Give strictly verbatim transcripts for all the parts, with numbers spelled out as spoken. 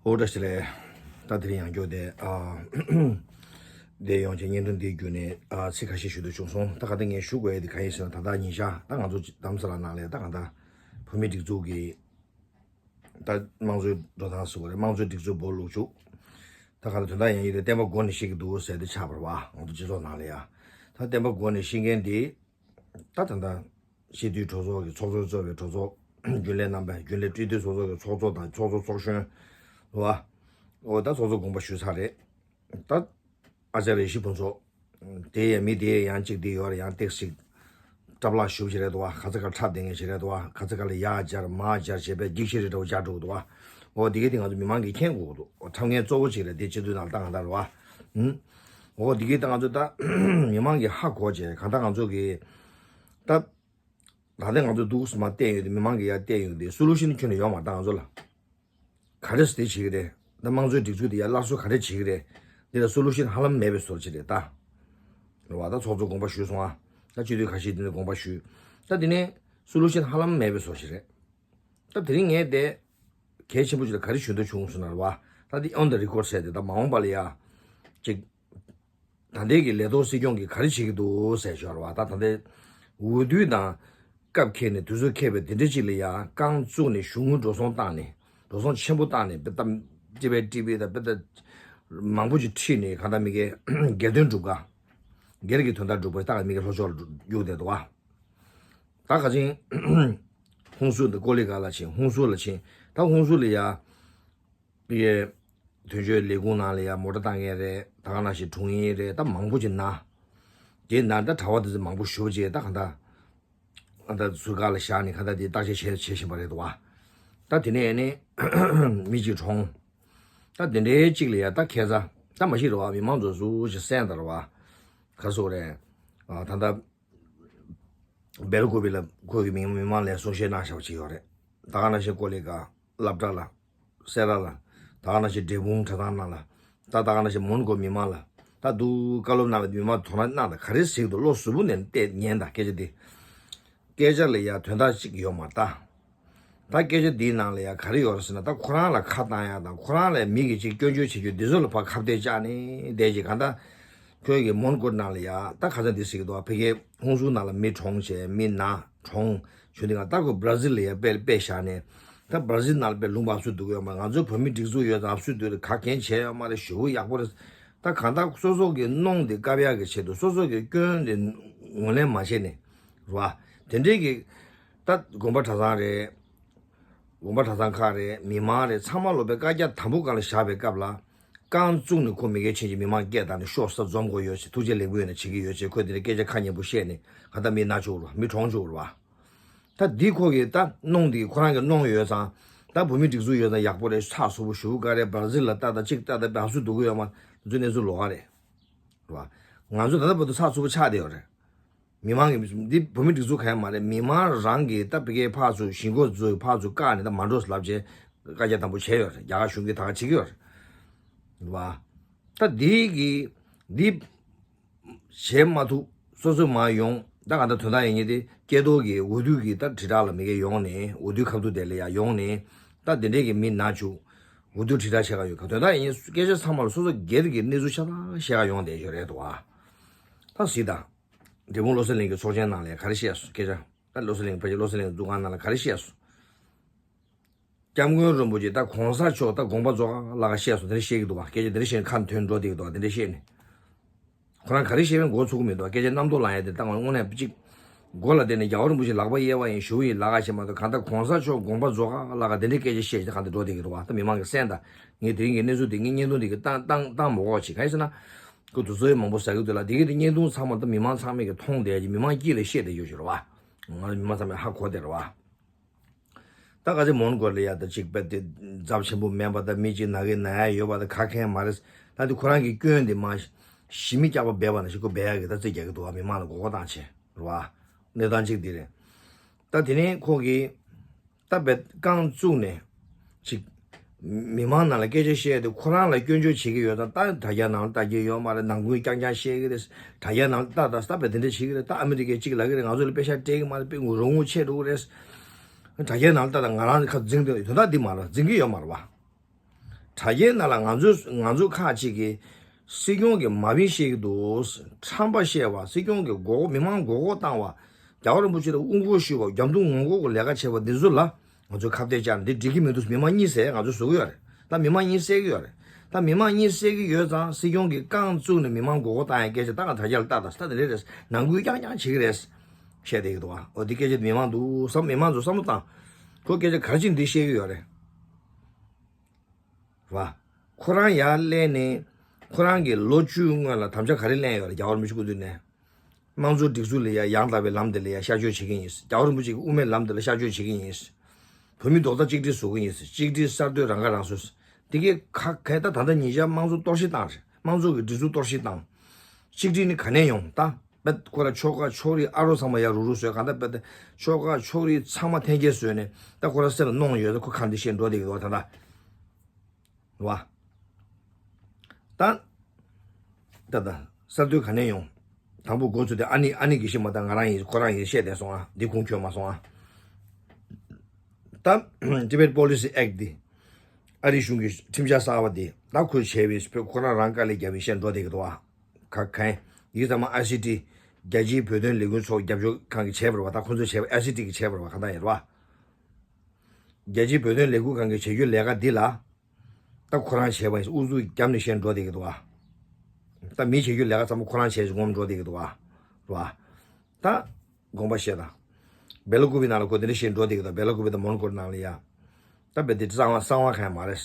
ཨོ་བཀྲ་ཤིས་བདེ་ལེགས། ད་དེ་རིང་ཡང་བསྐྱར་དེ་ཨ་དེ་ཡོང་ཆེད་བརྙན་ཐུང་འདིའི་བརྒྱུད་ནས་ཨ་ཚིག་ཁ་ཤས་ཞུ་འདོད་བྱུང་སོང་། ད་ག་ད་ངས་ཞུ་དགོས་ཡ་དེ་ག་ཡིན་ཟེར་ན། ད་ལྟ་ཉིན་ཞག་ད་ང་ཚོ་རྡ་རམ་ས་ལ་ནང་ལ་ད་ག་ད་བོད་མི་སྒྲིག་འཛུགས་ཀྱི་ད་དམངས་གཙོའི་འགྲོ་སྟངས་སུ་རེད། དམངས་གཙོའི་སྒྲིག་འཛུགས་འབོར་ལུག་བཅུག་ད་ག་ད་དོན་དག་ཡང་ཡིན་རེད། བསྟན་པ་མགོ་ནས་བཤིག་གི་འདུག་ཟེར་དེ་ཆགས་པ་རེད་བ། ང་ཚོ་སྤྱི་ཚོགས་ནང་ལ་ཡ་ད་བསྟན་པ་མགོ་ནས་བཤིག་མཁན་དེ། ད་ད་ལྟ་སྤྱི་འཐུས་གྲོས་ཚོགས་ཀྱི་ཚོགས་གཙོ་གཙོས་པའི་གྲོས་ཚོགས་རྒྱུན་ལས་རྣམ་པ། རྒྱུན་ལས་སྤྱི་འཐུས་ཚོགས་གཙོ་གི་ཚོགས་གཙོ་དང་ཚོགས་གཙོ་ཚོགས་གཞོན་རེད་བ། འོ་ད་ཚོགས་གཙོ་དགོངས་པ་ཞུས་ཚར་རེད། ད་ཨ་ཅར་ཡེ་ཤེས་ཕུན་ཚོགས་དེ་ཡས་མི་དེ་ཡས་ཡང་གཅིག་དེ་ཡོད་རེད། ཡང་ཏོག་ཙམ་སྐྲ་ལག་ཞུབ་ཅིག་རེད་འདུག་བ། ག་ཚ་ག་ཁྲག་ལྡན་མཁན་ཅིག་རེད་འདུག་བ། ག་ཚ་ག་ལ་ཡར་སྦྱར་མར་སྦྱར་བྱས་པའི་འགྱིག་ཤེལ་རི་འདྲ་བོ་སྦྱར་འགྲོ་གི་འདུག་བ། འོ་དེ་གས་དེ་ང་ཚོ་མི་མང་གིས་མཁྱེན་དགོས་ཀྱི་འདུག་འཁྲབ་མཁན་གཙོ་བོ་ཅིག་རེད་དེ། སྤྱི་འཐུས་ནང་ལ་ད་གང་ལྟར་རེད་བ། ཨུམ། འོ་དེ་གས་ད་ང་ཚོ་ད་མི་མང་གིས་ཧ་གོ་བྱས། གང་ལྟར་ང་ཚོ་གིས་ད་ད་ལྟ་ང་ཚོ་འདུག་སེ་མར་བསྟན་ཡོད་དེ། མི་མང་གིས་ཡར་བསྟན་ཡོད་དེ། སོ་ལུ་ཤན་ཁྱོན་ནས་ཡོད་མ་རེད། ད་ང་ཚོ་ལ་ག་རེ་ཟེར་བྱེད་ཀྱི་རེད། ད་དམངས་གཙོའི་སྒྲིག་འཛུགས་དེ་ཡར་སླར་གསོ་ག་རེ་བྱེད་ཀྱི་རེད། འདི་ལ་སོ་ལུ་ཤན་ཧ་ལམ་མེད་པའི་བཟོ་ཅིག་རེད་ད། རེད་བ། ད་ཚོགས་གཙོ་དགོངས་པ་ཞུས་སོང་ཨ། ད་སྤྱི་འཐུས་ཁ་ཤས་དེ་ནས་དགོངས་པ་ཞུས། ད་དེ་ནས་སོ་ལུ་ཤན་ཧ་ལམ་མེད་པའི་བཟོ་ཅིག་རེད། ད་དེ་རིང་ངས་དེ་གལ་ཆེན་པོ་ཅིག་ལ་ག་རེ་ཞུ་འདོད་བྱུང་སོང་ན་རེད་བ། ད་དེ་on the record ཟེར་དེ། ད་མ་འོངས་པ་ལ་ཡ་ཅིག་ད་ལྟའི་གི་ལས་ཐོག་སྲིད་སྐྱོང་གིས་ག་རེ་བྱེད་ཀྱི་འདུག་ཟེར་ཞོར་བ། ད་ད་ལྟའི་འོས་བསྡུ་དང་སྐབས་འཁེལ་ནས་དུས་ཚོད་འཁེལ་བའི་དེ་འདྲ་ཅིག་ལ་ཡ་རྐང་བཙུགས་ནས་གཞུང་འགྲོ་སོང་བཏང་ནས། འགྲོ་སོང་ཆེན་པོ་བཏང་ནས། དཔེ་ལྟ་ཅི་བས་ཀྲི་བས་ད་དཔེ་ལྟ་མང་པོ་ཅིག་ཁྲིད་ནས། གང་ལྟར་མི་སྒེར་སྒེར་དོན་སྒྲུབ་ག་སྒེར་གྱི་དོན་དག་སྒྲུབ་པ་ད་ག་མི་སྒེར་ལྷོ་ཕྱོགས་ལ་རྒྱུགས་བསྡད་འདུག་བ། ད་ག་ཅིང་ཧུན་སུར་དང་ཀོ་ལི་གྷལ་ལ་ཕྱིན། ཧུན་སུར་ལ་ཕྱིན། ད་ཧུན་སུར་ལ་ཡ་པི་ཡེ་དོན་གཅོད་ལས་ཁུངས་ནང་ལ་ཡ་མོ་ཊ་བཏང་མཁན་རེད། ད་ག་ནང་བཞིན་དྲུང་ཡིག་རེད། ད་མང་པོ་ཅིག་ན། དེ་ན་ད་གྲྭ་པ་དེ་ཚོ་མང་པོ་ཞེ་པོ་ཅིག་ད་གང་ལྟར་ཨ་ད་ཟུར་ཁག་ལ་བཞག་ནས་གང་ལྟར་དེ་བརྟག་དཔྱད་བྱེད་བྱེད་བཞིན་པ་རེད་འདུག་བ། ད་དེ་ནས་ནི་མི་གཅིག་གྲོངས། ད་དེ་འདྲའི་གཅིག་ལ་ཡ་ད་ཁྱད་མཚར་ད་མ་ཤེས་རེད་བ། མི་མང་ཚོ་ཟུར་ཞིག་གསན་དང་རེད་བ། ག་རེ་ཟེར་དགོས་རེད། ཨ་ད་ལྟ་སྦེལ་ཀོབ་ལ་ཁོ་གི་མི་མི་མང་ལ་གསུང་བཤད་གནང་བཞག་པ་ཅིག་ཡོད་རེད། ད་ག་ནང་བཞིན་ཀོ་ལི་གྷལ། སློབ་གྲྭ་ལ། སེ་ར་ལ། ད་ག་ནང་བཞིན་འབྲས་སྤུངས་གྲྭ་ཚང་ནང་ལ། ད་ད་ག་ནང་བཞིན་མོན་གྷོ་མི་མང་ལ། ད་འདུག་བཀའ་སློབ་གནང་བའི་མི་མང་དོ་སྣང་གནང་དང་། ག་རེ་ཟེར་གྱི་འདུག་བློ་གཟུ་བོ་ནས་བལྟས་ཉན་དང་། སྐད་ཆ་འདི། སྐད་ཆ་ལ་ཡ་དོན་དག་ཅིག་ཡོད་མ་རེད་ད། ད་སྐད་ཆ་འདིའི་ནང་ལ་ཡ་ག་རེ་ཡོད་རེད་ཟེར་ན། ད་ཁོ་རང་ལ་ཁ་བཏང་ཡ་དང་། ཁོ་རང་ལ་མི་གིས་ཅིག་སྐྱོན་བརྗོད་བྱེད་རྒྱུ་འདི་ཚོ་ལ་ཕར་ཁ་གཏད་བཅག་ནས་བསྡད་ཅིག་གང་ལྟར་ཁོས་གི་མོན་གྷོ་ནང་ལ་ཡ་ད་ཁ་སང་འདི་ཟེར་གྱི་འདུག་ཕ་གིའི་ཧུན་སུར་ནང་ལ་མི་གྲོངས་བྱས། མི་ན་གྲོངས་བྱུང་དུས་ང་ད་ཁོ་བར་ཛིལ་ལ་ཡ་དཔེ་དཔེ་བཞག་ནས། ད་བར་ཛིལ་ནང་ལ་དཔེ་ལུང་པ་ཚུར་འདུག་གི་ཡོད་མ། ང་ཚོའི་བོད་མི་སྒྲིག་འཛུགས་ཡོད་ཙང་ཚུར་འདུག་རེད། ག་གན་བྱས་ཡོད་མ་རེད། ཞེ་པོ་ཡག་པོ་རེད། ད་གང་ལྟར་སོ་སོ་གི་གནོང་དེ་བཀབ་ཡག་གི་ཆེད་དུ། སོ་སོ་གི་སྐྱོན་དེ་ངོས་ལེན་མ་བྱས་ནས་རེད་བ། དེ་འདྲའི་གི་ད་དགོན་པ་གྲྭ་ཚང་རེད། དགོན་པ་གྲྭ་ཚང་ཁག་རེད། མི་མང་རེད། ཚང་མ་ལོ་པའི་བཀའ་རྒྱ་དམ་པོ་སྒང་ལ་བཞག་པའི་སྐབས་ལ། རྐང་བཙུགས་ནས་ཁོ་མི་སྒེར་ཆེན་གྱི་མི་མང་སྐད་བཏང་ནས་ཤོག་ས་འཛོམས་དགོས་ཡོད་ཅེས། ཐུགས་རྗེ་ལེགས་འབུལ་ཡོད་ན་བྱེད་ཀྱི་ཡོད་ཅེས། ཁོས་དེ་འདྲའི་སྐད་ཆ་ཁ་ཉེ་པོ་བཤད་ནས་གང་ལྟར་མི་ན་བཅུག་རེད་བ། མི་གྲོངས་བཅུག་རེད་བ། ད་འདི་ཁོ་གི་ད་གནོང་འདི་ཁོ་རང་གི་གནོང་ཡོད་ཙང་། ད་བོད་མི་སྒྲིག་འཛུགས་ཡོད་ཙང་ཡག་པོ་རེད། ཚགས་ཚུད་པོ་ཞེ་པོ་ག་རེ་བར་ཛིལ་ལ་ལྟ་དང་གཅིག་ལྟ་དང་བར་སུ་འདུག་གི་ཡོད་མ། འཛུལ་གནས་ཚུལ་ལོགས་ཀ་རེད། རེད་བ། ང་ཚོ་ད་ལྟ་བར་དུ་ཚགས་ཚུད་པོ་ཆགས་བསྡད་ཡོད་རེད། མི་མང་གི་འདི་བོད་མི་སྒྲིག་འཛུགས་གང་ཡང་མ་རེད། མི་མང་རང་གི་ད་ཕ་གིའི་ཕར་ཚུར་གཞིས་འགོ་འཛུགས་ཕར་ཚུར་བཀག་ནས་ད་མ་འགྲོ་ལབ་བྱས་བཀའ་རྒྱ་དམ་པོ་བྱས་ཡོད་རེད། རྒྱ་གར་གཞུང་གིས་ད་ག་བྱེད་ཀྱི་ཡོད་རེད། རེད་བ། ད་འདི་གི་འདི་བྱེད་མ་ཐུབ། སོ་སོ་མ་ཡོང་། ད་ག་ད་དོན་དག་ཡིན་ངེས་དེ་སྐྱེ་ཐོག་གི་འོས་བསྡུ་གི་ད་དྲིལ་བསྒྲགས་ལ་མི་སྒེར་ཡོང་ནས། འོས་བསྡུ་ཁ་ཐུག་དེ་ལ་ཡ་ཡོང་ནས། ད་དེ་འདྲས་ཀྱི་མི་ན་བཅུག་འོས་བསྡུ་དྲིལ་བསྒྲགས་བྱེད་ག་ཡོད་ག་དོན་དག་ཡིན་སྐད་ཆ་ཚང་མ་ལ་སོ་སོ་སྒེར་གྱི་གནས་ཚུལ་ཆ་ཚང་བཤད་ག་ཡོང་བསྡད་ཡོད་རེད་དོ། ད་གཟིགས་དང་། འབྲས་སྤུངས་བློ་གསལ་གླིང་གི་ཚོགས་ཆེན་ནང་ལ་ཡ་ག་རེ་བཤད་སོང་སྐད་ཆ། ད་བློ་གསལ་གླིང་ཕལ་ཆེར་བློ་གསལ་གླིང་འཛུགས་ཁང་ནང་ལ་ག་རེ་བཤད་སོང་། སྐྱབས་མགོན་རིན་པོ་ཆེ་ད་གོང་ས་མཆོག་ད་དགོངས་པ་རྫོགས་ཁ་ལ་ག་བཤད་སོང་། དེ་འདྲ་བཤད་ཀྱི་འདུག་བ། སྐད་ཆ་དེ་འདྲ་བཤད་ནས་ཁ་ཐོན་འགྲོ་བསྡད་ཀྱི་འདུག་བ། དེ་འདྲ་བཤད་ནས། ཁོ་རང་ག་རེ་བཤད་པའི་མགོ་ཚུགས་ཀྱི་མི་འདུག་སྐད་ཆ་རྣམ་རྟོག་ལངས་ཡ་དེ་ད་ང་དངོས་གནས་གཅིག་མགོ་ལ་བསྡད་ནས་རྒྱལ་བ་རིན་པོ་ཆེ་ལག་པ་གཡས་པ་ཡིན་ཞུ་ཡིན་ལབ་ག་བྱེད་མ་གཏོགས། གང་ལྟར་གོང་ས་མཆོག་དགོངས་པ་རྫོགས་ཁ་ལབ་ག་དེ་འདྲའི་སྐད་ཆ་བཤད་བྱས་གང་དུ་འགྲོ་བསྡད་ཀྱི་འདུག་བ། ད་མི་མང་གི་སེམས་དང་། ངས་དེ་རིང་གི་གནས་ཚུལ་དེ་ངས་བརྙན་ཐུང་འདི་གི་བཏང་བཏང་བཏང་མ་དགོས་བྱས། གང་ཡིན་ཟེར་ན། ཁོ་དུས་ཚོད་མང་པོ་ཟ་གི་འདུག་ལ། དེ་གི་དེ་བརྙན་ཐུང་ཚང་མ་ད་མི་མང་ཚང་མས་ཀྱི་མཐོང་བསྡད་ཀྱི། མི་མང་དཀྱིལ་ལ་བཤད་བསྡད་ཡོད་ཀྱི་རེད་བ། ང་ཚོ་མི་མང་ཚང་མས་ཧ་གོ་བསྡད་རེད་བ། ད་ག་ཚོད་མོན་གྷོ་ལ་ཡ་ད་ཅིག་དཔེ་དེ་ཚབས་ཆེན་པོ་མེད་པ། ད་མི་གཅིག་ན་གི་ན་ཡ་ཡོད་པ་ད་ག་གང་མ་རེད། ད་དེ་ཁོ་རང་གི་སྐྱོན་དེ་མ་ཞི་མི་སྐྱག་པ་སྦས་པ་ན་ཞིག་ཁོ་སྦས་ཡ་གི་ད་རྩིས་རྒྱག་གི་འདུག་བ། མི་མང་ལ་མགོ་སྐོར་བཏང་བྱས་རེད་བ། གནས་སྟངས་གཅིག་འདི་རེད། ད་དེ་ནས་ཁོ་གིས་ད་དཔེ་རྐང་བཙུགས་ནས་ཅིག་མི་མང་ནང་ལ་སྐད་ཆ་བཤད་དེ་ཁོ་རང་ལ་སྐྱོན་བརྗོད་བྱེད་ཀྱི་ཡོད་ཙང་། ད་དྲ་རྒྱ་ནང་ལ་ལྟ་གི་ཡོད་མ་རེད། ནང་ཁུལ་རྐྱང་རྐྱང་བཤད་ཀྱི་རེད། དྲ་རྒྱ་ནང་ལ་ལྟ་དང་། ད་དཔེ་དེ་འདྲ་བྱེད་ཀྱི་རེད། ད་ཨ་མི་རི་ཀས་ཅིག་ལབ་ཀྱི་རེད། ང་ཚོ་ལ་པེ་ཤག་སྤྲད་ཀྱི་མ་རེད། དཔེ་ངོ་རང་ངོ་ཆད་འགྲོ་གི་རེད། དྲ་རྒྱ་ནང་ལ་ལྟ་དང་། ང་རང་ཁ་འཛིང་དེ་དོན་དག་འདི་མ་རེད། འཛིང་གི་ཡོད་མ་རེད་བ། དྲ་རྒྱའི་ནང་ལ་ང་ཚོས་ང་ཚོ་ཁག་ཅིག་གིས་སྲིད་སྐྱོང་གི་མ་དཔེ་བཤད་ཀྱི་འདུག་ཁྲམ་པ་བཤད་པ། སྲིད་སྐྱོང་གི་མགོ་སྐོར། མི་མང་མགོ་སྐོར་བཏང་བ། རྒྱལ་བ་རིན་པོ་ཆེ་ལ་དབུ་སྐོར་ཞུས་པ། རྒྱབ་མདུན་ངོ་ལྐོག་གི་ལས་ཀ་བྱས་པ་འདི་ཚོ་ལ་ང་ཚོས་ཁ་གཏད་བཅག་ནས་འདི་འགྲིག་གི་མི་འདུག་མི་མང་གཉིད་སད། ང་ཚོས་བཟོ་གི་ཡོད་རེད། ད་མི་མང་གཉིད་སད་ཀྱི་ཡོད་རེད། ད་མི་མང་གཉིད་སད་ཀྱི་ཡོད་ཙང་སྲིད་སྐྱོང་གིས་རྐང་བཙུགས་ནས་མི་མང་མགོ་སྐོར་བཏང་ཡ་སྐད་ཆ་ད་ང་དྲ་རྒྱ་ལ་ལྟ་དང་། ད་དེ་འདྲ་རེད། ནང་ཁུལ་རྐྱང་རྐྱང་བྱེད་ཀྱི་རེད་བཤད་བསྡད་ཀྱི་འདུག་ཨ། འོ་འདི་སྐད་ཆ་མི་མང་འདུག་བསམ། མི་མང་ཚོ་བསམ་བློ་བཏང་། ཁོ་སྐད་ཆ་ག་རེ་བྱས་ནས་འདི་བཤད་ཀྱི་ཡོད་རེད། རེད་བ། ཁོ་རང་ཡར་སླེབས་ནས་ཁོ་རང་གིས་ལོ་བཅུའི་སྔོན་ལ་དམ་བཅའ་ག་རེ་ལེན་ཡོད་རེད། རྒྱལ་བ་རིན་པོ་ཆེ་སྐུ་མདུན་ནས། དམངས་གཙོའི་སྒྲིག་འཛུགས་ལ་ཡ་ཡང་དག་པའི་ལམ་དེ་ལ་ཡ་ཤར་བསྐྱོད་བྱེད་ཀྱི་ཡིན། རྒྱལ་བ་རིན་པོ་ཆེ་གི་དབུ་མའི་ལམ་དེ་ལ་ཤར་བསྐྱོད་བྱེད་ཀྱི་ཡིན། བོད་མིའི་རྡོག་རྩ་གཅིག་སྒྲིལ་བཟོ་གི་ཡིན། གཅིག་སྒྲིལ་གསར་གཏོད་རང་ཁ་རང་གསོ། དེ་གའི་ཁ་གས་ད་ད་ལྟ་ཉིན་ཞག་དམངས་གཙོ་གཏོར་བཤིག་བཏང་རེད། དམངས་གཙོ་གི་སྒྲིག་འཛུགས་གཏོར་བཤིག་བཏང་། གཅིག་སྒྲིལ་ནི་ག་ནས་ཡོང་། ད་བེད་ཁོ་ར་ཆོལ་ཁ་ཕྱོགས་རིས་ཨ་རོ་ཚང་མ་ཡར་རུག་རུག་བཟོས། གང་ལྟར་བེད་ཆོལ་ཁ་ཕྱོགས་རིས་ཚང་མ་འཐེན་འཁྱེར་བཟོས་ནས་ད་ཁོ་ར་སེམས་ལ་གནོང་ཡོད། ད་ཁོ་ཁ་འདི་བཤད་འགྲོ་བསྡད་ཀྱི་འདུག་ད་ད། བ། ད། ད་ད་གསར་གཏོད་ག་ནས་ཡོང་། དང་པོ་འགོ་ཚུགས་དེ་ཨ་ནི་ཨ་ནི་དགེ་བཤེས་མ་ད་ང་རང་ཡིན། ཁོ་རང་ཡིན་བཤད་བསྡད་སོང་ཨ། འདི་ཁུངས་འཁྱོལ་མ་སོང་ཨ། ད་Tibet Policy Act འདི། ཨ་རིའི་གཞུང་གི་ཁྲིམས་འཆར་གསར་བ་འདི་ད་ཁོས་བྱས་པའི་ཁོ་རང་རང་དཀའ་ལས་བརྒྱབ་པའི་བཤད་འགྲོ་བསྡད་ཀྱི་འདུག་ཨ། ག་ག་ཡིན། ཡིག་ཚང་མ་ཨའི་སི་ཊི། རྒྱལ་སྤྱིའི་བོད་དོན་ལས་འགུལ་ཚོགས་རྒྱབ་སྐྱོར་ཁང་གིས་བྱས་པ་རེད་བ། ད་ཁོ་ཚོས་བྱས་པ་ཨའི་སི་ཊི་གིས་བྱས་པ་རེད་བ། གང་ལྟར་ཡིན་རེད་བ། རྒྱལ་སྤྱིའི་བོད་དོན་ལས་འགུལ་ཁང་གིས་བྱེད་རྒྱུའི་ལས་ཀ་འདི་ལ། ད་ཁོ་རང་བྱས་པ་ཡིན། ཨུ་ཚུགས་བརྒྱབ་ནས་བཤད་འགྲོ་བསྡད་ཀྱི་འདུག་ཨ། ད་མི་བྱེད་རྒྱུའི་ལས་ཀ་ཚང་མ་ཁོ་རང་བྱས་ཤིག་ངོམ་འགྲོ་བསྡད་ཀྱི་འདུག་ཨ། རེད་བ། ད། དགོངས་པ་བཞེས་དང་། སྦེ་ལ་ཀུ་པི་ནང་ལ་ཁོ་དེ་འདྲ་བཤད་འགྲོ་བསྡད་ཀྱི་འདུག་སྦེ་ལ་ཀུ་པི་དང་མོན་གྷོ་ནང་ལ་ཡ། ད་རྦད་དེ་གསང་བ་གསང་བ་གང་ཡང་མ་རེད།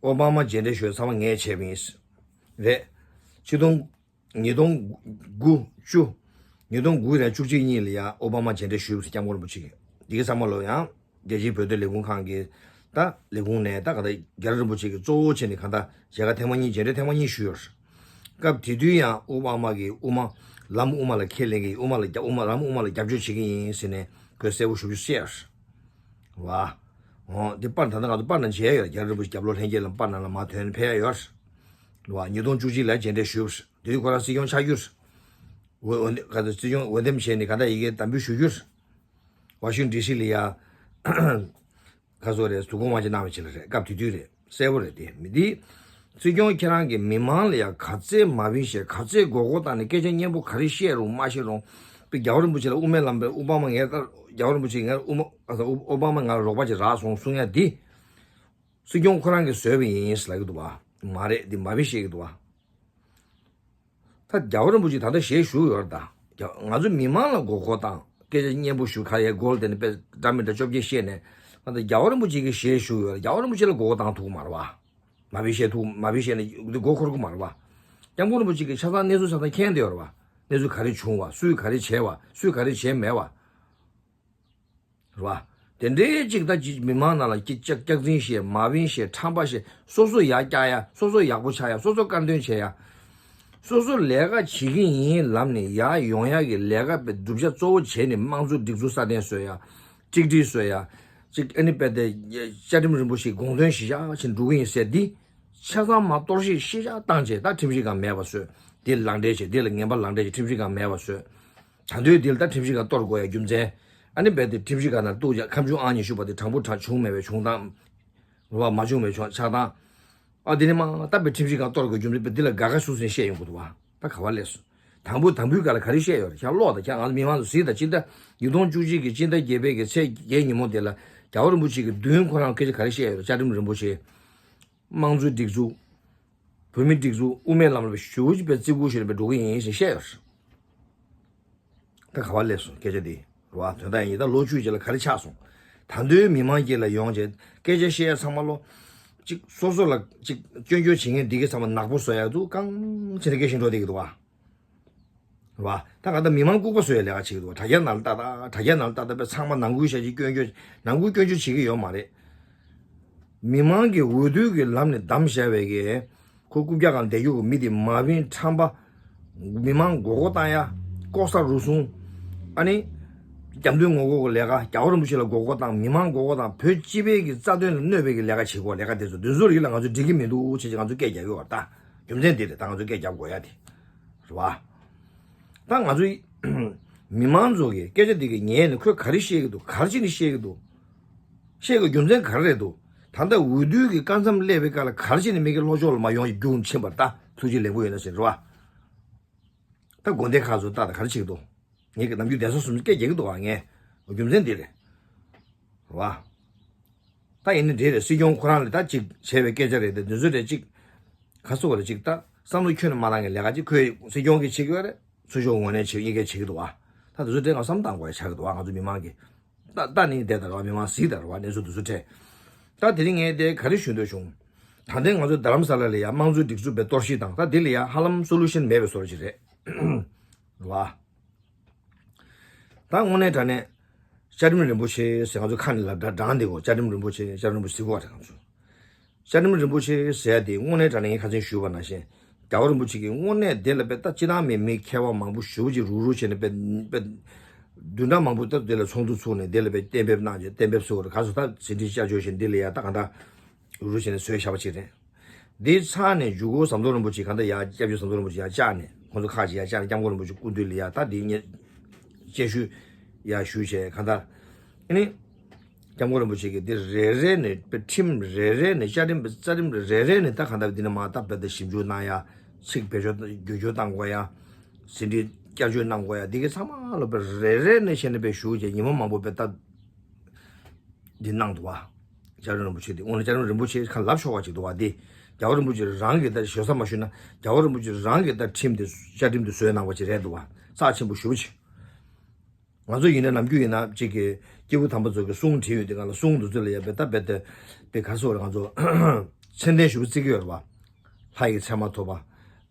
ཨོ་བྷ་མ་མཇལ་འཕྲད་ཞུས་ཚང་མ་ངས་བྱས་པ་ཡིན། རེད། ཆིག་སྟོང་། ཉིས་སྟོང་དགུ་བཅུ། ཉིས་སྟོང་དགུ་དང་བཅུ་གཅིག་གཉིས་ལ་ཡང་ཨོ་བྷ་མ་མཇལ་འཕྲད་ཞུས་པ་སྐྱབས་མགོན་རིན་པོ་ཆེ་གིས། འདི་གའི་ཚང་མ་ལོ་ཡང་རྒྱལ་སྤྱིའི་བོད་དོན་ལས་ཁུངས་ཁང་གི་ད་ལས་ཁུངས་ནས་ད་ག་ད་རྒྱལ་བ་རིན་པོ་ཆེ་གིས་གཙོ་བོ་བྱས་ནས་གང་ད་མཇལ་ཁ་ཐེངས་མ་གཉིས་མཇལ་འཕྲད་ཐེངས་མ་གཉིས་ཞུས་ཡོད། སྐབས་དེ་དུས་ཡང་ཨོ་བྷ་མ་གིས་དབུ་མ་ལམ་དབུ་མ་ལ་ཁས་ལེན་གྱི་དབུ་མ་ལ་རྒྱ་དབུ་མ་ལམ་དབུ་མ་ལ་རྒྱབ་སྐྱོར་བྱེད་ཀྱི་ཡིན་ཟེར་ནས་ཁོས་གསལ་པོ་ཞུ་རྒྱུ་བཤད་ཡོད། བ། འོ་འདི་པར་ད་ལྟ་ང་ཚོ་པར་ནང་མཇལ་ཡོད། རྒྱལ་བ་རིན་པོ་ཆེ་རྒྱབ་ལོགས་ལྷན་རྒྱས་ལ་པར་ནང་ལ་མར་ཐོན་ཕེབས་ཡོད། རེད་བ། ཉིས་སྟོང་བཅུ་གཅིག་ལ་མཇལ་འཕྲད་ཞུས། དེ་དུས་ཁོ་རང་སྲིད་སྐྱོང་ཆགས་རྒྱུ་རེད། འོ་འོ་ག་ཚོད་སྲིད་སྐྱོང་འོས་འདེམས་བྱས་ནས་ག་ད་ཡི་གེ་དམ་འབུལ་ཞུ་རྒྱུ་རེད། ཝ་ཤིང་ཌི་སི་ལ་ཡ། ག་ཚོད་རེད། དུས་འཁོར་དབང་ཆེན་གནང་བའི་ཆེད་ལ་རེད། སྐབས་དེ་དུས་རེད། གསལ་པོ་རེད་དེ་མི་དེ། སྲིད་སྐྱོང་ཁྱེད་རང་གིས་མི་མང་ལ་ཡ་ག་ཚད་མ་བིན་བཤད། ག་ཚད་མགོ་སྐོར་བཏང་ནས་སྐད་ཆ་སྙན་པོ་ག་རེ་བཤད་རུང་མ་བཤད་རུང་། པའི་རྒྱལ་བ་རིན་པོ་ཆེ་ལ་དབུ་མའི་ལམ་པའི་དབུ་འཕང་མ་ངས་ལྟར་རྒྱལ་བ་རིན་པོ་ཆེ་ངས་དབུ་མ་ཨ་ས་དབུ་དབུ་འཕང་མ་ང་ལ་རོགས་པ་ཅིག་རག་སོང་གསུང་ཡ་འདི། སྲིད་སྐྱོང་ཁོ་རང་གིས་བཟོས་པ་ཡིན་ལབ་ཀྱི་འདུག་བ། མ་རེད། འདི་མ་བི་བཤད་ཀྱི་འདུག་བ། ད་རྒྱལ་བ་རིན་པོ་ཆེ་ད་ལྟ་ཞལ་བཞུགས་ཡོད་རེད་ད། རྒྱ་ང་ཚོ་མི་མང་ལ་མགོ་སྐོར་བཏང་སྐད་ཆ་སྙན་པོ་ཞུ་ག་ཡའི་སྒོ་ལ་བསྡད་ནས་དཔེ་འདྲ་མི་འདྲ་བཅོ་བརྒྱད་བཤད་ནས་ང་ཚོ་རྒྱལ་བ་རིན་པོ་ཆེ་གི་ཞལ་བཞུགས་ཡོད་རེད། རྒྱལ་བ་རིན་པོ་ཆེ་ལ་མགོ་སྐོར་བཏང་ཐུབ་ཀྱི་མ་རེད་བ། མ་བི་བཤད་ཐུབ་མ་བི་བཤད་ནས་འདི་མགོ་འཁོར་གྱི་མ་རེད་བ། སྐྱབས་མགོན་རིན་པོ་ཆེ་གི་ཆ་ཚང་གནས་ཚུལ་ཆ་ཚང་མཁྱེན་བསྡད་ཡོད་རེད་བ། གནས་ཚུལ་ག་རེ་བྱུང་བ། སུས་ག་རེ་བྱས་བ། སུས་ག་རེ་བྱས་མེད་བ། རེད་བ། དེ་འདྲའི་ཅིག་ད་ཅིག་མི་མང་ནང་ལ་ཅིག་སྐྱག་སྐྱག་རྫུན་བཤད། མ་བིན་བཤད། ཁྲམ་པ་བཤད། སོ་སོ་ཡར་བཀྱག་ཡ། སོ་སོ་ཡག་པོ་ཆགས་ཡ། སོ་སོ་དཀར་འདོན་བྱེད་ཡ། སོ་སོ་ལས་ཀ་བྱེད་ཀྱི་ཡིན་ལབ་ནས་ཡར་ཡོང་ཡ་གི་ལས་ཀ་པའི་བསྒྲུབ་བྱ་གཙོ་བོ་བྱས་ནས་དམངས་གཙོ་སྒྲིག་འཛུགས་སྲ་བརྟན་བཟོ་ཡ། གཅིག་སྒྲིལ་བཟོ་ཡ། ཅིག་ཨ་ནི་དཔེ་དེ་བཅའ་ཁྲིམས་རིན་པོ་ཆེའི་དགོངས་དོན་གཞི་བཞག་བྱས་འགྲོ་གི་ཡིན་ཟེར་འདི། ཆ་ཚང་མ་གཏོར་བཤིག་ཤེས་བྱ་བཏང་བྱས་ད་ཁྲིམས་ཞིབ་ཁང་མེད་པ་བཟོས། འདི་ལག་འབྲེལ་བྱས། འདི་ལ་ངན་པ་ལག་འབྲེལ་བྱས་ཁྲིམས་ཞིབ་ཁང་མེད་པ་བཟོས། ད་དུང་འདི་ལ་ད་ཁྲིམས་ཞིབ་ཁང་གཏོར་དགོས་ཡ་རྒྱུ་མཚན། ཨ་ནི་རྦད་དེ་ཁྲིམས་ཞིབ་ཁང་ནང་གཏུགས་ཡ་ཁམས་ཆུང་ཨང་ཉི་ཤུ་པ་དེ་དྲང་པོ་དྲང་བྱུང་མེད་པའི་བྱུང་སྟངས། རེད་བ། མ་བྱུང་བའི་བྱུང་ཆགས་སྟངས། ཨ་འདི་ནི་མ་ད་པའི་ཁྲིམས་ཞིབ་ཁང་གཏོར་དགོས་རྒྱུ་མཚན་པའི་འདི་ལ་དགའ་དགའ་སུ་སུ་ནས་བཤད་ཡོང་གི་འདུག་བ། ད་ག་བ་ལས་སོ། དང་པོ་དང་པོའི་སྐབས་ལ་ག་རེ་བཤད་ཡོད་རེད། ཁྱེད་ཀློག་དང་། ཁྱེད་ང་ཚོ་མི་མང་ཚོ་གཟིགས་དང་། སྤྱི་ཟླ་ཉིས་སྟོང་བཅུ་གཅིག་གི་སྤྱི་ཟླ་བརྒྱད་པའི་གི་ཚེས་བརྒྱད་ཉིན་མོ་དེ་ལ་རྒྱལ་བ་རིན་པོ་ཆེ་གི་མདུན་ཁོ་རང་སྐད་ཆ་ག་རེ་བཤད་ཡོད་རེད། བཅའ་ཁྲིམས་རིན་པོ་ཆེ། དམངས་གཙོའི་སྒྲིག་འཛུགས། བོད་མིའི་སྒྲིག་འཛུགས། དབུ་མའི་ལམ་ལ་ཞུ་ཅིག་པའི་བརྩི་བཀུར་ཞུ་ལ་པའི་འགྲོ་གི་ཡིན་ཞེས་བཤད་ཡོད་རེད། ད་ག་བ་སླེབས་སོང་སྐད་ཆ་འདི། རེད་བ། དོན་དག་ཡིན་ད་ལོ་བཅུ་རྗེས་ལ་ག་རེ་ཆགས་སོང་། ད་དུང་མི་མང་དཀྱིལ་ལ་ཡོང་བྱས་སྐད་ཆ་བཤད་ཡ་ཚང་མ་ལོ། གཅིག་སོ་སོ་ལ་གཅིག་སྐྱོན་བརྗོད་བྱེད་མཁན་འདི་གའི་ཚང་མ་ནག་པོ་བཟོ་ཡ་འདུག་གང་བྱས་ནས་སྐད་ཆ་འགྲོ་བསྡད་ཀྱི་འདུག་བ། རེད་བ། ད་ག་ད་མི་མང་ལྐུགས་པ་བཟོ་ཡ་ལས་ཀ་བྱེད་ཀྱི་འདུག་བ། དྲ་རྒྱ་ནང་ལ་ལྟ་ད་དྲ་རྒྱ་ནང་ལ་ལྟ་ད་པའི་ཚང་མ་ནང་ཁུལ་བཤད་ཀྱི་སྐྱོན་བརྗོད་ནང་ཁུལ་སྐྱོན་བརྗོད་བྱེད་ཀྱི་ཡོད་མ་རེད། མི་མང་གི་འོས་བསྡུ་གི་ལམ་ནས་བདམས་བཞག་པའི་གི་ཁོ་རྐུབ་བཀྱག་སྒང་བསྡད་རྒྱུ་གི་མི་དེ་མ་བིན་ཁྲམ་པ། མི་མང་མགོ་སྐོར་བཏང་ཡ། ལྐོག་ཟ་རུལ་སུངས། ཨ་ནི། རྒྱབ་མདུན་ངོ་ལྐོག་གི་ལས་ཀ། རྒྱལ་བ་རིན་པོ་ཆེ་ལ་མགོ་སྐོར་བཏང་། མི་མང་མགོ་སྐོར་བཏང་། བོད་སྤྱི་པའི་གི་རྩ་དོན་ལ་གནོད་པའི་གི་ལས་ཀ་བྱེད་དགོས། ལས་ཀ་དེ་ཚོ་འདི་ཚོ་རིགས་ལ་ང་ཚོ་འགྲིག་གི་མི་འདུག་བྱས་ཅིག་ང་ཚོ་སྐད་རྒྱག་གི་ཡོད་རེད་ད། རྒྱུ་མཚན་འདི་རེད་ད་ང་ཚོ་སྐད་རྒྱག་དགོས་ཡ་དེ། རེད་བ། ད་ང་ཚོ་མི་མང་ཚོ་གི་སྐད་ཆ་འདི་གི་ཉན་ནས་ཁོས་ག་རེ་བཤད་ཀྱི་འདུག་ག་རེ་བྱས་ནས་བཤད་ཀྱི་འདུག་བཤད་དགོས་རྒྱུ་མཚན་ག་རེ་རེད་འདུག་ད་ལྟ་འོས་བསྡུ་གི་སྐབས་མཚམས་སླེབས་པའི་སྐབས་ལ་ག་རེ་བྱས་ནས་མི་གི་ལྷོ་ཕྱོགས་ལ་མ་ཡོང་རྒྱུ་ཕྱིན་པ་རེད། ད་ཐུགས་རྗེ་ལེགས་པོ་ཡོད་ན་ཟེར་རེད་བ། ད་དགོན་སྡེ་ཁག་ཚོ་ད་ད་ག་རེ་བྱེད་ཀྱི་འདུག་ངས་ཀྱི་ནམ་རྒྱུན་གདན་ས་སུམ་ཅུ་སྐད་རྒྱག་གི་འདུག་བ། ངས་རྒྱུ་མཚན་འདི་རེད། རེད་བ། ད་ཡིན་ན་འདི་རེད། སྲིད་སྐྱོང་ཁོ་རང་ལ་ད་ཅིག་བྱས་པའི་སྐད་ཆ་རེད་དེ། འདི་ཚོ་རེད་ཅིག་ག་སོ་བ་རེད་ཅིག་ད་བསམ་བློ་ཁྱོན་ནས་མ་བཏང་མཁན་ལས་ཀ་ཅིག་ཁོས་སྲིད་སྐྱོང་གིས་བྱེད་ཀྱི་ཡོད་རེད། ཚུར་ཕྱོགས་ངོས་ནས་བྱེད་གཉིས་ཀས་བྱེད་ཀྱི་འདུག་བ། ད་འདི་ཚོ་དྲན་ང་བསམ་བཏང་དགོས་ཡ་ཆགས་ཀྱི་འདུག་བ། ང་ཚོ་མི་མང་གིས། ད་ད་ནི་བསྡད་ད་ར་བ། མི་མང་གཟིགས་ད་ར་བ། གནས་ཚུལ་འདི་ཚོ་དྲན། ད་དེ་རིང་ངས་དེ་ག་རེ་ཞུ་འདོད་བྱུང་། ད་ལྟའི་ང་ཚོ་རྡ་རམ་ས་ལ་ལ་ཡ་དམངས་གཙོའི་སྒྲིག་འཛུགས་པའི་གཏོར་བཤིག་དང་། ད་འདི་ལ་ཡ་ཧ་ལམ་སོ་ལུ་ཤན་མེད་པའི་བཟོ་འདྲ་ཅིག་རེད། རེད་བ། ད་དངོས་གནས་དྲང་གནས་བཅའ་ཁྲིམས་རིན་པོ་ཆེ་ཟེར་ང་ཚོ་ཁ་ནས་ལབ་འདྲ་འདྲ་འདི་གོ། བཅའ་ཁྲིམས་རིན་པོ་ཆེ། བཅའ་ཁྲིམས་རིན་པོ་ཆེ་ཟེར་གོ་བ་རེད། ང་ཚོ་བཅའ་ཁྲིམས་རིན་པོ་ཆེ་ཟེར་ཡ་དེ་དངོས་གནས་དྲང་གནས་ངས་ཁ་སང་ཞུས་པ་ནང་བཞིན་རྒྱལ་བ་རིན་པོ་ཆེ་གིས་དངོས་གནས་དེ་ལ་དཔེ་ད་སྤྱི་བཏང་མི་མི་མཁས་པ་མང་པོ་ཞེ་པོ་ཅིག་རུག་རུག་བྱས་ནས་དཔེ་དཔེ་བདུན་ཕྲག་མང་པོ་ད་དེ་ལ་ཚོགས་འདུ་ཚུགས་ནས་དེ་ལ་དཔེ་གཏན་འབེབས་གནང་བྱས། གཏན་འབེབས་ཟེར་བ་རེད། ག་ཚོད་ད་ཟིན་བྲིས་བསྐྱར་བཅོས་བྱས་འདི་ལ་ཡ་ད་གང་ལྟར་རུག་རུག་བྱས་ནས་བཟོས་བཞག་པ་ཅིག་རེད། འདི་ཚར་ནས་མཇུག་གུ་ཟམ་གདོང་རིན་པོ་ཆེ་གང་ལྟར་ཡར། སྐྱབས་རྗེ་ཟམ་གདོང་རིན་པོ་ཆེ་ཡར་བཅར་ནས། ཁོང་ཚོ་ཁག་ཅིག་ཡར་བཅར་ནས་སྐྱབས་མགོན་རིན་པོ་ཆེ་སྐུ་མདུན་ལ་ཡ་ད་འདི་ཉེ་སྤྱན་ཞུ་ཡར་ཞུས་བྱས། གང་ལྟར་ཨ་ནི་སྐྱབས་མགོན་རིན་པོ་ཆེ་གིས་འདི་རེ་རེ་ནས་དཔེ་ཁྲིམས་རེ་རེ་ནས། བཅའ་ཁྲིམས་རྩ་ཁྲིམས་རེ་རེ་ནས་ད་གང་ལྟར་འདི་ནས་མར་ད་དཔེ་ད་ཞིབ་འཇུག་གནང་ཡ། ཚིག་བེད་སྤྱོད་བསྒྱུར་བཅོས་གཏང་དགོས་ཡ། ཟིན་བྲིས་བསྐྱར་བཅོས་གནང་དགོས་ཡ། འདི་གི་ཚང་མ་ལ་དཔེ་རེ་རེ་ནས་བྱས་ནས་དཔེ་ཞུས་བྱས་ཉི་མ་མང་པོ་དཔེ་ད། འདི་གནང་འདུག་བ། བཅའ་ཁྲིམས་རིན་པོ་ཆེ་འདི་དངོས་གནས་བཅའ་ཁྲིམས་རིན་པོ་ཆེ་ཁ་ལབ་ཆོག་པ་ཅིག་འདུག་བ། འདི་རྒྱལ་བ་རིན་པོ་ཆེ་རང་གིས་ད་ཞོ་ས་མ་ཞུས་ན། རྒྱལ་བ་རིན་པོ་ཆེ་རང་གིས་ད་ཁྲིམས་འདི། བཅའ་ཁྲིམས་འདི་བཟོས་གནང་བ་ཅིག་རེད་འདུག་བ། རྩ་ཆེན་པོ་ཞེ་པོ་ཅིག་ང་ཚོ་ཡིན་ན་ནམ་རྒྱུན་ཡིན་ན་ཅིག་གི་སྐྱེས་བུ་དམ་པ་ཚོ་གི་གསུང་བྲིས་ཡོད་དེ། གང་ལ་གསུང་འདི་ཚོ་ལ་ཡ་དཔེ་ད་དཔེ་དེ་དཔེ་ག་སོགས་རེད། ང་ཚོ་མཚན་ལྡན་ཞེ་པོ་བརྩི་གི་ཡོད་རེད་བ། ལྷ་ཡི་མཚན་མ་ཐོབ་པ།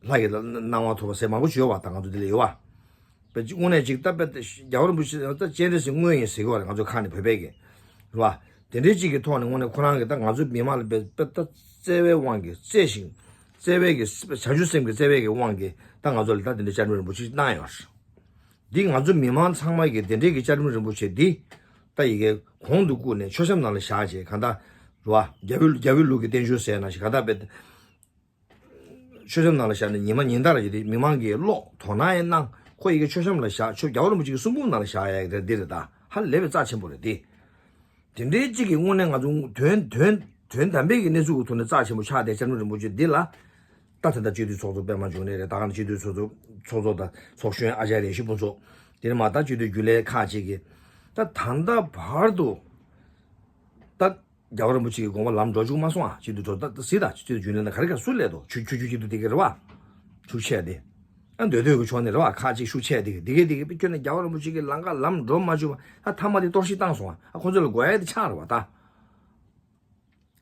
ལྷ་ཡི་སྣང་བ་ཐོབ་པ་ཟེར་མང་པོ་ཅིག་ཡོད་བ། ད་ང་ཚོ་འདི་ལ་ཡོད་བ། དཔེ་ཅིག་དངོས་གནས་ཅིག་ད་དཔེ་རྒྱལ་བ་རིན་པོ་ཆེ་ད་སྤྱན་རས་གཟིགས་དངོས་ཡིན་ཟེར་གི་བ་རེད། ང་ཚོ་ཁ་ནས་བོད་པས་ཀྱི་རེད་བ། དེ་འདྲའི་ཅིག་གི་ཐོག་ནས་དངོས་གནས་ཁོ་རང་གིས་ད་ང་ཚོ་མི་མང་ལ་དཔེ་དཔེ་ད་བརྩེ་བའི་དབང་གིས། བརྩེ་ཞིང་བརྩེ་བའི་གི། བྱང་ཆུབ་སེམས་ཀྱི་བརྩེ་བའི་གི་དབང་གིས་ད་ང་ཚོ་ལ་ད་དེ་འདྲའི་བཅའ་ཁྲིམས་རིན་པོ་ཆེ་གནང་ཡོད་རེད། འདི་ང་ཚོ་མི་མང་ཚང་མ་གིས་དེ་འདྲའི་གི་བཅའ་ཁྲིམས་རིན་པོ་ཆེ་འདི་ད་ཡི་གེ་གོང་དུ་བཀུར་ནས་མཆོད་བཤམས་ནང་ལ་བཞག་བྱས། གང་ལྟར་རེད་བ། རྒྱལ་པོའི་རྒྱལ་པོའི་ལུགས་ཀྱི་བརྟན་བཞུགས་ཟེར་ནང་བཞིན་གང་ལྟར་དཔེ་མཆོད་བཤམས་ནང་ལ་བཞག་ནས་ཉི་མ་ཉིན་ལྟར་ཡིན་ཏེ་མི་མང་གིས་ཀློག་དོ་སྣང་ཡང་གནང་། ཁོ་ཡི་གེ་མཆོད་བཤམས་ལ་བཞག་མཆོད། རྒྱལ་བ་རིན་པོ་ཆེ་གི་གསུང་འབུམ་ནང་ལ་བཞག་ཡ་གི་འདི་རེད། ད་ཧ་ལས་པའི་རྩ་ཆེན་པོ་རེད་འདི། དེ་འདྲའི་གཅིག་གི་དངོས་གནས་ང་ཚོ་དོན་དོན་དོན་དམ་པའི་གི་གནས་ཚུལ་གྱི་ཐོག་ནས་རྩ་ཆེན་པོ་ཆགས་བསྡད་བཅའ་ཁྲིམས་རིན་པོ་ཆེ་འདི་ལ། ད་ད་ལྟ་སྤྱི་འཐུས་ཚོགས་གཙོ་པད་མ་འབྱུང་གནས་རེད། ད་ག་ནང་སྤྱི་འཐུས་ཚོགས་གཙོ་ཚོགས་གཙོ་དང་ཚོགས་གཞོན་ཨ་ཅཱརྱ་ཡེ་ཤེས་ཕུན་ཚོགས། དེ་ནས་མར་ད་སྤྱི་འཐུས་རྒྱུན་ལས་ཁག་ཅིག་གིས་ད་ད་ལྟ་བར་དུ་ད། རྒྱལ་བ་རིན་པོ་ཆེ་གི་དགོངས་པ་ལམ་འགྲོ་བཅུག་མ་སོང་ཨ། སྤྱི་འཐུས་གྲོས་ད་ད་སྲིད་ད་སྤྱི་འཐུས་རྒྱུན་ལས་ན་ག་རེ་ག་སུ་ལས་དོ། ཆུ་ཆུ་ཆུ་སྤྱི་འཐུས་དེ་ག་རེ་བ། ཤུགས་ཆེ་དེ། ཨ་འདོད་འདོད་ཀྱི་ཕྱོགས་ནས་རེ་བ་ཁ་ཅིག་ཤུགས་ཆེ་དེ་གི་དེ་གི་དེ་གི་དཔེ་ཁྱོད་ནས་རྒྱལ་བ་རིན་པོ་ཆེ་གི་ལམ་ཁ་ལམ་འགྲོ་མ་བཅུག་པ། ཨ་མཐའ་མ་དེ་གཏོར་བཤིག་བཏང་སོང་ཨ། ཨ་ཁོ་ཚོ་ལ་དགོས་ཡ་དེ་ཆགས་རེད་བ་ད།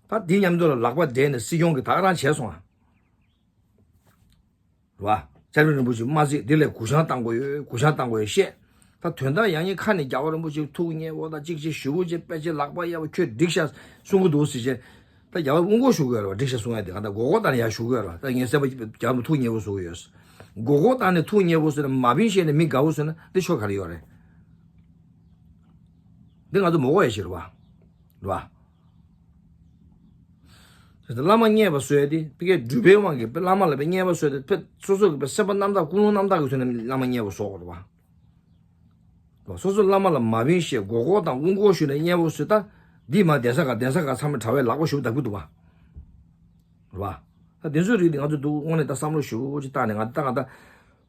ད་དེ་མཉམ་དུ་ལ་ལག་པ་སྦྲེལ་ནས་སྲིད་སྐྱོང་གི་ད་ག་རང་བྱས་སོང་ཨ། རེད་བ། བཅའ་ཁྲིམས་རིན་པོ་ཆེ་མ་བརྩིས། འདི་ལས་གུ་བཤངས་བཏང་དགོས་ཡོད། གུ་བཤངས་བཏང་དགོས་ཡོད་བཤད། ད་དོན་དག་ཡང་ཉིད་ཁ་ནས་རྒྱལ་བ་རིན་པོ་ཆེ་ཐུགས་མཉེས་པོ་དང་གཅིག་བྱས་ཞུ་བོ་བྱས་དཔེ་ཆ་ལག་པ་གཡར་བ་ཁྱོད་འགྲིག་ཤག་གསུང་གི་འདུག་ཟེར་བྱས། ད་རྒྱལ་བ་དབུ་འགོག་ཞུ་དགོས་རེད་བ། འགྲིག་ཤག་གསུང་ཡ་དེ་ག་ད་མགོ་སྐོར་བཏང་ནས་ཡར་ཞུ་དགོས་རེད་བ། ད་ངས་སེམས་པ་རྒྱལ་བ་ཐུགས་མཉེས་པོ་བཟོ་གི་ཡོད། མགོ་སྐོར་བཏང་ནས་ཐུགས་མཉེས་པོ་བཟོས་ནས་མ་བིན་བཤད་ནས་མི་དགའ་བོ་བཟོས་ན་འདི་ཆོ་ག་རེ་ཡོད་རེད། འདི་ང་ཚོ་མ་གོ་ཡ་ཞིག་རེད་བ། རེད་བ། བླ་མ་མཉེས་པ་བཟོས་ཏེ་ཕ་གིའི་སྒྲུབ་པའི་དབང་གིས་བླ་མ་ལ་དཔེ་མཉེས་པ་བཟོས་ཏེ་ཕ་སོ་སོ་གི་དཔེ་སེམས་པ་རྣམ་དག་ཀུན་སློང་རྣམ་དག་གི་ཐོག་ནས་བླ་མ་མཉེས་པ་བཟོ་དགོས་རེད་བ། སོ་སོ་བླ་མ་ལ་མ་བིན་ཞེས་མགོ་སྐོར་དང་དབུ་འགོག་ཞུས་ནས་མཉེས་པོ་བཟོས། ད་འདི་མ་གདན་ས་ག་གདན་ས་ག་ཚང་མ་གྲྭ་བའི་ལག་པ་ཞུ་བདག་པོ་འདུག་བ། རེད་བ། ད་དེ་ཚོའི་རིགས་འདི་ང་ཚོ་འདུག་དངོས་གནས་ད་བསམ་བློ་ཞེ་པོ་ཅིག་བཏང་ནས། ང་ད་ང་ད་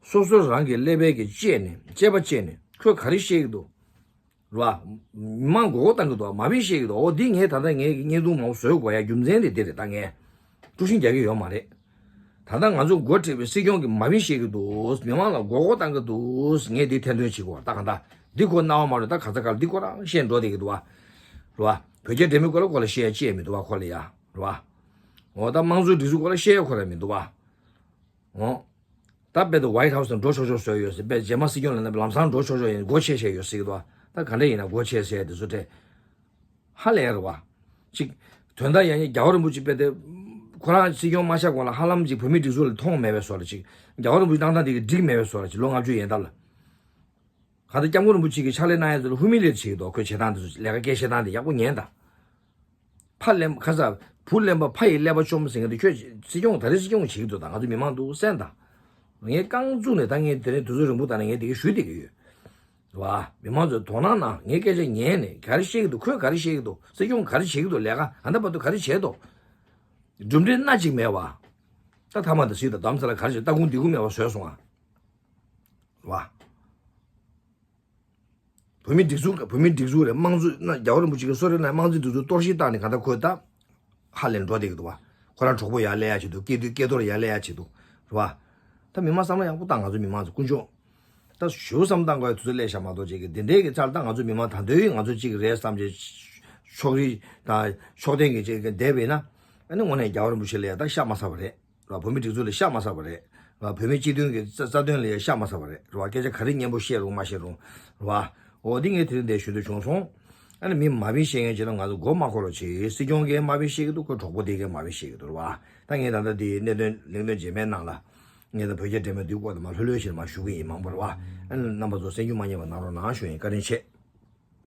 སོ་སོ་རང་གི་ཀླད་པའི་གི་དཔྱད་ནས་དཔྱད་པ་དཔྱད་ནས་ཁོས་ག་རེ་བཤད་ཀྱི་འདུག་རེད་བ། མི་མང་མགོ་སྐོར་བཏང་གི་འདུག་མ་བིན་བཤད་ཀྱི་འདུག་འོ་འདི་ངས་ད་ལྟ་ངས་བརྙན་ཐུང་མང་པོ་བཟོས་དགོས་ཡ་རྒྱུ་མཚན་དེ་འདི་རེད། ད་ངས་དཀྲུག་ཤིང་རྒྱག་གི་ཡོད་མ་རེད། ད་ལྟ་ང་ཚོ་འགོ་ཁྲིད་པའི་སྲིད་སྐྱོང་གིས་མ་བིན་བཤད་ཀྱི་འདུག་མི་མང་ལ་མགོ་སྐོར་བཏང་གི་འདུག་ངས་འདི་ཐེར་འདོན་བྱེད་དགོས། ད་གང་ལྟར་འདི་ཁོ་རྣ་བ་མ་རོལ། ད་ག་ཚ་ག་ལ་འདི་ཁོ་རང་བཤད་འགྲོ་བསྡད་ཀྱི་འདུག་བ། རེད་བ། བོད་རྒྱ་འབྲེལ་མོལ་སྐོར་ལ་ཁོ་ལ་བཤད་ཡ་ཅི་ཡང་མི་འདུག་བ། ཁོ་ལ་ཡ། རེད་བ། འོ་ད་དམངས་གཙོའི་སྒྲིག་འཛུགས་སྐོར་ལ་བཤད་ཡ་ཁོ་རང་མི་འདུག་བ། འོ། ད་དཔེ་དེ་White House་ནང་འགྲོ་ཆོག་ཆོག་བཟོས་ཡོད་ཟེར། དཔེ་རྗེས་མ་སྲིད་སྐྱོང་ལ་ན་ལམ་སང་འགྲོ་ཆོག་ཆོག་ཡིན། སྒོ་ཕྱེ་བྱས་ཡོད་ཟེར་གི་འདུག་ད་ག་འདྲ་ཡིན་ན་སྒོ་ཕྱེ་ཟེར་དེ་ཚོ་དེ་ཧ་ལས་རེད་བ། ཅིག་དོན་དག་ཡང་རྒྱལ་བ་རིན་པོ་ཆེ་དཔེ་དེ་ཁོ་རང་སྲིད་སྐྱོང་མ་ཆགས་གོང་ལ་ཧ་ལམ་ཅིག་བོད་མིའི་སྒྲིག་འཛུགས་ལ་མཐོང་མེད་པའི་བཟོ་ལ། ཅིག་རྒྱལ་བ་རིན་པོ་ཆེ་གནང་སྟངས་དེ་གི་འགྲིག་མེད་པའི་བཟོ་ལ། ཅིག་ལོ་ལྔ་བཅུ་ཡན་ལྟར་ལ། གང་ལྟར་སྐྱབས་མགོན་རིན་པོ་ཆེ་གི་ཕྱག་ལས་གནང་ཡ་ཚོ་ལ་ཧུ་མི་ལེ་ཊི་བྱེད་ཀྱི་འདུག་ཁོས་བྱེད་སྟངས་དེ་ཚོ་ལས་ཀ་སྐད་བཤད་སྟངས་དེ་ཡག་པོ་ཉན་དང་། ཕ་གླེན་ཁ་ས་བུ་གླེན་པ་ཕ་ཡི་ཀླད་པ་བཅོམ་ཟེར་མཁན་དེ་ཁྱོད་སྲིད་སྐྱོང་ད་རེས་སྲིད་སྐྱོང་བྱེད་ཀྱི་འདུག་ད་ང་ཚོ་མི་མང་འདུག་གསན་དང་། ངས་རྐང་བཙུགས་ནས་ད་ངས་དེ་རིང་དུས་ཚོད་རིང་པོ་བཏང་ནས་ངས་དེ་ག་ཞུ་བསྡད་ཀྱི་ཡོད། རེད་བ། མི་མང་ཚོས་དོ་སྣང་གནང་། ངའི་སྐད་ཆ་ཉན་ནས་ག་རེ་བཤད་ཀྱི་འདུག་ཁོས་ག་རེ་བཤད་ཀྱི་འདུག་སྲིད་སྐྱོང་ག་རེ་བྱེད་ཀྱི་འདུག་ལས་ཀ་ད་ལྟ་བར་དུ་ག་རེ་བྱས་འདུག་གྲུབ་འབྲས་སྣ་གཅིག་མེད་བ། ད་ཐ་མ་དེ་སྲིད་དང་དམ་ཚ་ལ་ག་རེ་བྱས། སྟ་གུང་ལྡེ་གུ་མེད་བ་བཟོས་སོང་ཨ། རེད་བ། བོད་མི་སྒྲིག་འཛུགས། བོད་མི་སྒྲིག་འཛུགས་རེད། དམངས་གཙོ་ན་རྒྱལ་བ་རིན་པོ་ཆེ་གི་གསོལ་རས་ནང་དམངས་གཙོའི་སྒྲིག་འཛུགས་གཏོར་བཤིག་བཏང་ནས་གང་ལྟར་ཁོས་ད་ཧ་ལས་འགྲོ་བསྡད་ཀྱི་འདུག་བ། ཁོ་རང་གྲོགས་པོ་ཡར་སླེབས་ཡ་བྱེད་འདུག་སྐད་དུ་སྐད་གཏོར་ཡར་སླེབས་ཡ་བྱེད་འདུག་རེད་བ། ད་མི་མང་བསམ་བློ་ཡག་པོ་བཏང་། ང་ཚོ་མི་མང་ཚོ་དཀོན་མཆོག་ད་ཞེ་པོ་བསམ་བཏང་དགོས་དུས་ཚོད་སླེབས་ཤག་མ་གཏོགས་ཅིག་གི་འདི་འདྲའི་གི་ཚར། ད་ང་ཚོ་མི་མང་ད་འདོད་ཡོད། ང་ཚོ་གཅིག་རེད་བསམ་བྱས་ཕྱོགས་རིས་དང་ཕྱོགས་འཐེན་གྱི་ཅིག་གི་བསྡད་པས་ན། ཨ་ནི་དངོས་གནས་རྒྱལ་བ་རིན་པོ་ཆེ་ལ་ཡ་ད་ཤ་མ་ཚ་བ་རེད། ར། བོད་མི་སྒྲིག་འཛུགས་ལ་ཤ་མ་ཚ་བ་རེད། ར། བོད་མི་སྤྱི་མཐུན་གྱི་རྩ་རྩ་དོན་ལ་ཡང་ཤ་མ་ཚ་བ་རེད། ར། སྐད་ཆ་ག་རེ་སྙན་པོ་བཤད་རུང་མ་བཤད་རུང་། ར། འོ་འདི་ངས་དེ་རིང་འདིར་ཞུ་འདོད་བྱུང་སོང་། ཨ་ནི་མི་མ་བིན་བཤད་མཁན་བྱས་ན་ང་ཚོ་མགོ་མ་འཁོར་རོགས་བྱེད། སྲིད་སྐྱོང་གིས་མ་བིན་བཤད་ཀྱི་འདུག་ཁོ་གྲོགས་པོ་དེ་གིས་མ་བིན་བཤད་ཀྱི་འདུག་ར། ད་ངས་ད་ལྟ་འདི་གནད་དོན་ལིང་དོན་རྗེས་མའི་ནང་ལ། ངས་ད་བོད་རྒྱ་འབྲེལ་མོལ་འདིའི་སྐོར་དུ་མ་ལྷོད་ལྷོད་བྱས་མ་ཞུ་གི་ཡིན། མང་པོ་ར་བ། ཨ་ནི་རྣམ་པ་ཚོ་སེམས་ཤུགས་མ་ཉམས་པ་གནང་རོགས་གནང་ཞུ་ཡིན། བཀའ་དྲིན་ཆེ།